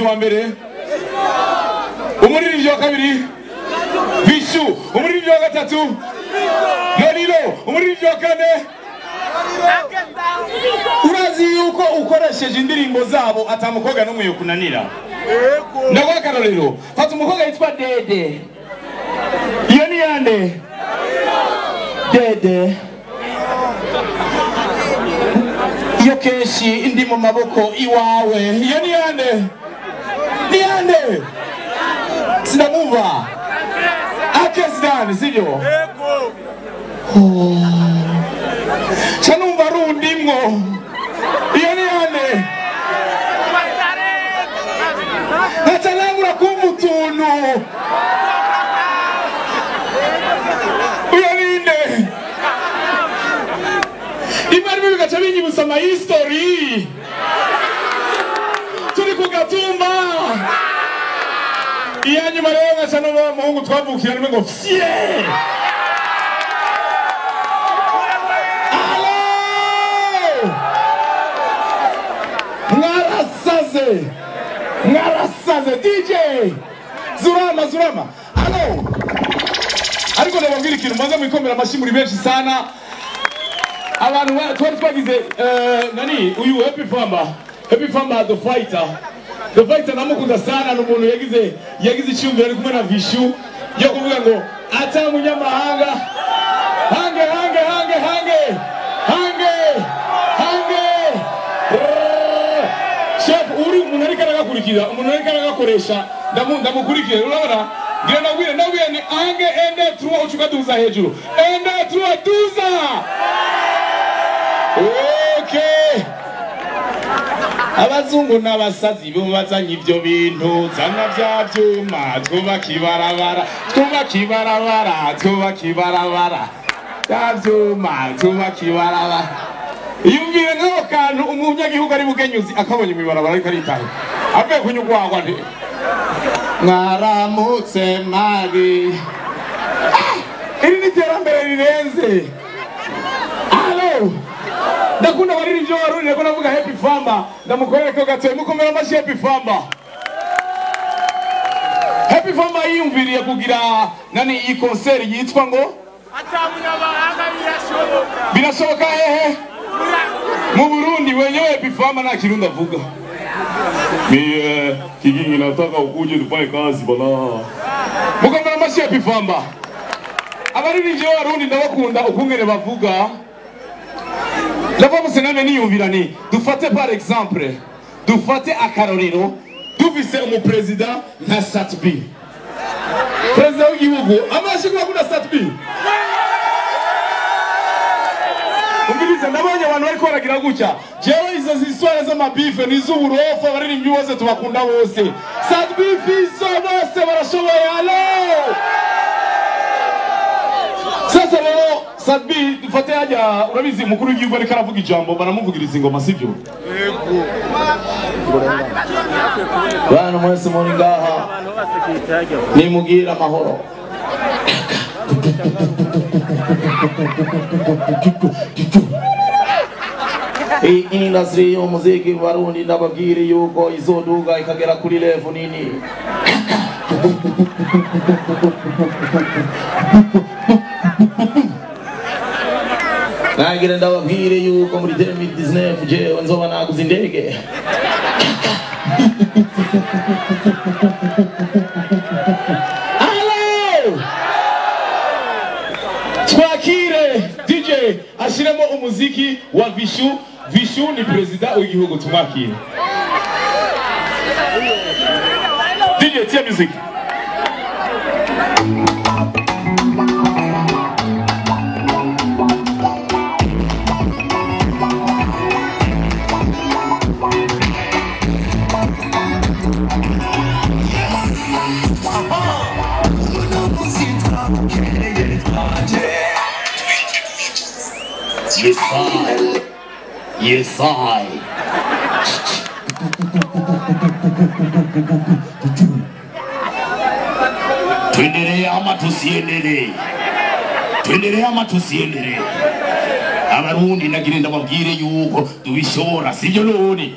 Umuririmbyi wa mbere, umuririmbyi wa kabiri Vishu, umuririmbyi wa gatatu Lolilo, umuririmbyi wa kane. Urazi yuko ukoresheje indirimbo zabo atamukobwa n'umwe yokunanira. Ndaguha akarorero, fata umukobwa yitwa Dede. Iyo ni yande? Dede. Iyo kenshi ndi mu maboko iwawe. Iyo ni yande? Ni yande? Sinamuva. Akesdani, sivyo? Ca numva rundimwo. Iyo ni yande? Nkaca nangura kumva utuntu. Uyo ninde? Rimwe rimwe bigaca binyibutsa ama history. Turi ku gatumba. Iya nyuma rero nkaca numva wa muhungu twavukira rimwe ngo fye. Alo! Mwarasaze! Mwarasaze DJ! Zurama zurama. Alo! Ariko ndababwira ikintu, mbanza mwikomera amashyi muri benshi sana. Abantu twari twagize nani uyu Happy Famba, Happy Famba the fighter. The fighter namukunda sana, n'umuntu yagize icyumviro ari kumwe na Vishu yo kuvuga ngo ata munyamahanga hange hange hange hange hange hange. Chef uri umuntu ariko aragakurikira, umuntu ariko aragakoresha, ndamukurikira urabona. Ngira ndabwire ni ange ende truwa ucukaduza hejuru. Ende truwa duza. Okay. Abazungu n'abasazi bubazanye ivyo bintu, zana vya vyuma twubaka ibarabara, twubaka ibarabara, twubaka ibarabara. Vya vyuma twubaka ibarabara. Yumvire nk'ako kantu umunyagihugu ari bugenyuzi akabonye mw'ibarabara ariko aritaye. Avuye kunyugwagwa nti mwaramutse mari. Iri ni iterambere rirenze. Alo! Ndakunda abaririmbyi b'Abarundi, ndakunda kuvuga Happy Famba, ndamukorera ko gatoya, mukomera amashyi Happy Famba. Happy Famba yiyumviriye kugira nani iyi concert yitwa ngo Atamunyamahanga birashoboka. Birashoboka hehe? Mu Burundi wenyewe Happy Famba nta kirundi avuga. Mie Kigingi nataka ukuje tufanye kazi bana. Mukomera amashyi Happy Famba. Abaririmbyi b'Abarundi ndabakunda ukungene bavuga. Ndavuga nane niyumvira ni dufate par exemple, dufate akarorero, dufise umupresident nka Satbi. President w'igihugu amashi kuba Satbi. Umviriza ndabonye abantu bariko baragira gutya. Jewe izo ziswara z'amabife niz'uburofa abaririmbyi bose tubakunda bose. Satbi Fizo bose barashoboye. Allo! Sasa rero Satbi dufate hajya urabizi umukuru w'igihugu ariko aravuga ijambo baramuvugiriza ingoma sivyo? Yego. Bana mwese muri ngaha nimugira amahoro. Iyi industry y'umuziki Barundi ndababwira yuko izoduga ikagera kuri level nini. Nagira ndababwire yuko muri 2019 jewe nzoba naguze indege. Alo! Twakire DJ ashiremo umuziki wa Vishu. Vishu ni president w'igihugu, tumwakire. DJ tia music. Yes, I. Yes, I. Tuendelee ama tusiendelee? Tuendelee ama tusiendelee? Abarundi nagira ndababwire yuko tubishobora, sivyo none?